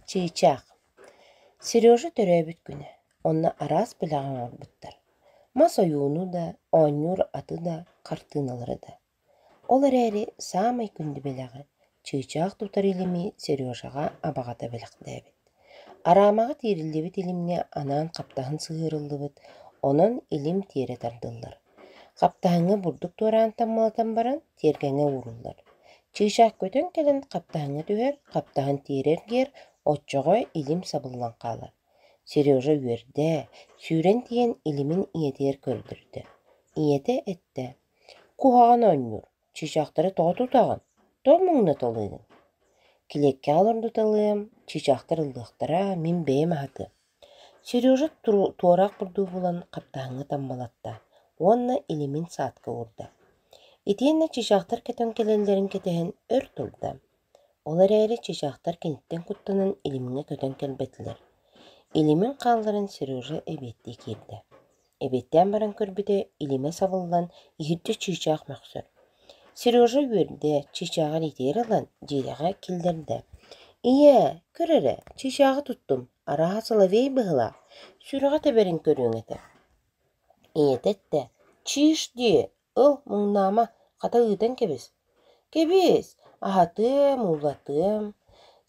Чыычаах. Сережа төрөөбүт күнэ, онно араас бэлэҕи оҥорбуттар: мас ойууну да, оонньуур аты да, хартыыналары да. Ол эрээри саамай күндү бэлэҕи, чыычаах тутар илими Сережаҕа абаҕата бэлэхтээбит. Араамаҕа тиириллибит илимҥэ анаан хаптаһын сыһыарыллыбыт, онон илим тиэрэ тардыллар. Хаптаһыҥҥа бурдук туораан таммалатан баран, тиэргэҥҥэ ууруллар. Чыычаах көтөн кэлэн хаптаһыҥҥа түһэр, хаптаһын тиэрэ эргийэр, оччоҕо илим сабыллан хаалар. Сережа үөрдэ, сүүрэн тиийэн илимин ийэтигэр көрдөрдө. Ийэтэ эттэ: «Куһаҕан оонньуур, чыычаахтары тоҕо тутаҕын, тоҕо муҥнаталыыгын?» «Килиэккэҕэ олордуталыам, чыычаахтар ыллыахтара, мин бэйэм аһатыам» Сережа туораах бурдугу булан хаптаһыҥҥа таммалатта уонна илимин саадка уурда. Итиэннэ чыычаахтар көтөн кэлэллэрин кэтэһэн өр турда. Ол эрээри чыычаахтар киниттэн куттанан илимҥэ көтөн кэлбэтилэр. Илимин хаалларан Сережа эбиэттии киирдэ. Эбиэттээн баран көрбүтэ, илимэ сабыллан, иһирдьэ чыычаах мөхсөр. Сережа үөрдэ, чыычааҕын итиэрэ ылан, дьиэҕэ киллэрдэ. «Ийээ, көр эрэ, чыычааҕы туттум, арааһа соловей быһыылаах, сүрэҕэ тэбэрин көрүөҥ этэ». Ийэтэ эттэ: «Чыыш дии, ыл, муҥнаама, хата ыытан кэбис». «Кэбис, аһатыам, уулатыам».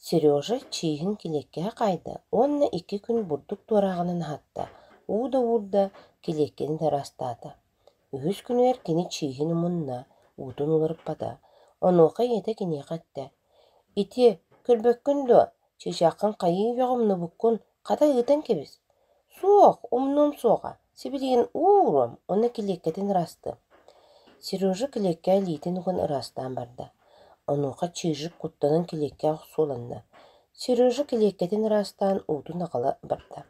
Сережа чииһин килиэккэҕэ хаайда уонна 2 күн бурдук туорааҕынан аһатта, уу да уурда, килиэккэни да ыраастаата. Үһүс күнүгэр кини чииһин умунна, уутун уларыппата. Онуоха ийэтэ киниэхэ эттэ: «Ити, көрбөккүн дуо, чыычааххын хайыы үйэҕэ умнубуккун, хата ыытан кэбис». «Суох, умнуом суоҕа, сибилигин уу ууруом уонна килиэккэтин ыраастыам». Сережа килиэккэ илиитин уган ыраастаан барда. Онуоха Чижик куттанан килиэккэ охсуоланна. Сережа килиэккэтин ыраастаан уутун аҕала барда.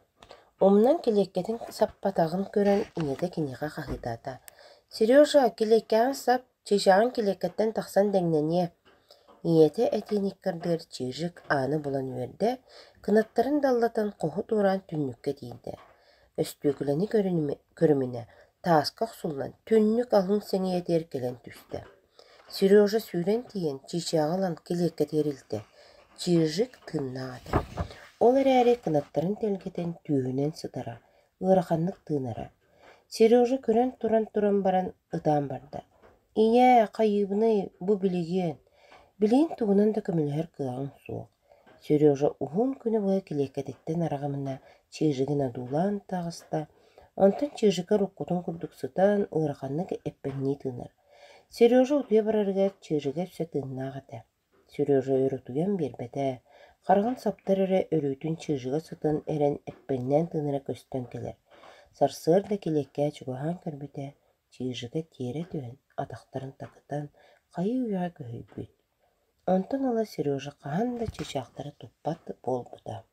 Умнан килиэккэтин саппатаҕын көрөн ийэтэ киниэхэ хаһыытаата: «Сережа, килиэккэҕин сап, чыычааҕыҥ килиэккэттэн тахсан дэҥнэниэ» Ийэтэ этиэн иккардыгар Чижик ааны булан үөрдэ, кынаттарын даллатан хоһу туораан түннүккэ тиийдэ. Өстүөкүлэни көрүмүнэ, тааска охсуллан, түннүк алын сэҥийэтигэр кэлэн түстэ. Сережа сүүрэн тиийэн, чыычааҕы ылан килиэккэтигэр илтэ. Чижик тыыннаах этэ. Ол эрээри кынаттарын тэлгэтэн түөһүнэн сытара, ыараханнык тыынара. Сережа көрөн туран-туран баран ытаан барда: «Ийээ, хайыыбыный, бу билигин? Билигин тугунан да көмөлөһөр кыаҕыҥ суох». Сережа уһун күнү быһа килиэккэтиттэн араҕымына Чижигин одуулаан таҕыста, онтон Чижика уруккутун курдук сытан, ыараханнык эппэҥнии тыынар. Сережа утуйа барарыгар Чижига өссө тыыннаах этэ. Сережа өр утуйан биэрбэтэ, хараҕын саптар эрэ өрүүтүн Чижига сытан эрэн эппэҥнээн тыынара көстөн кэлэр. Сарсыарда килиэккэ чугаһаан көрбүтэ, Чижига тиэрэ түһэн, атахтарын такытан, хайыы-үйэҕэ көһүйбүт. Онтон ыла Сережа хаһан да чыычаахтары туппат буолбута.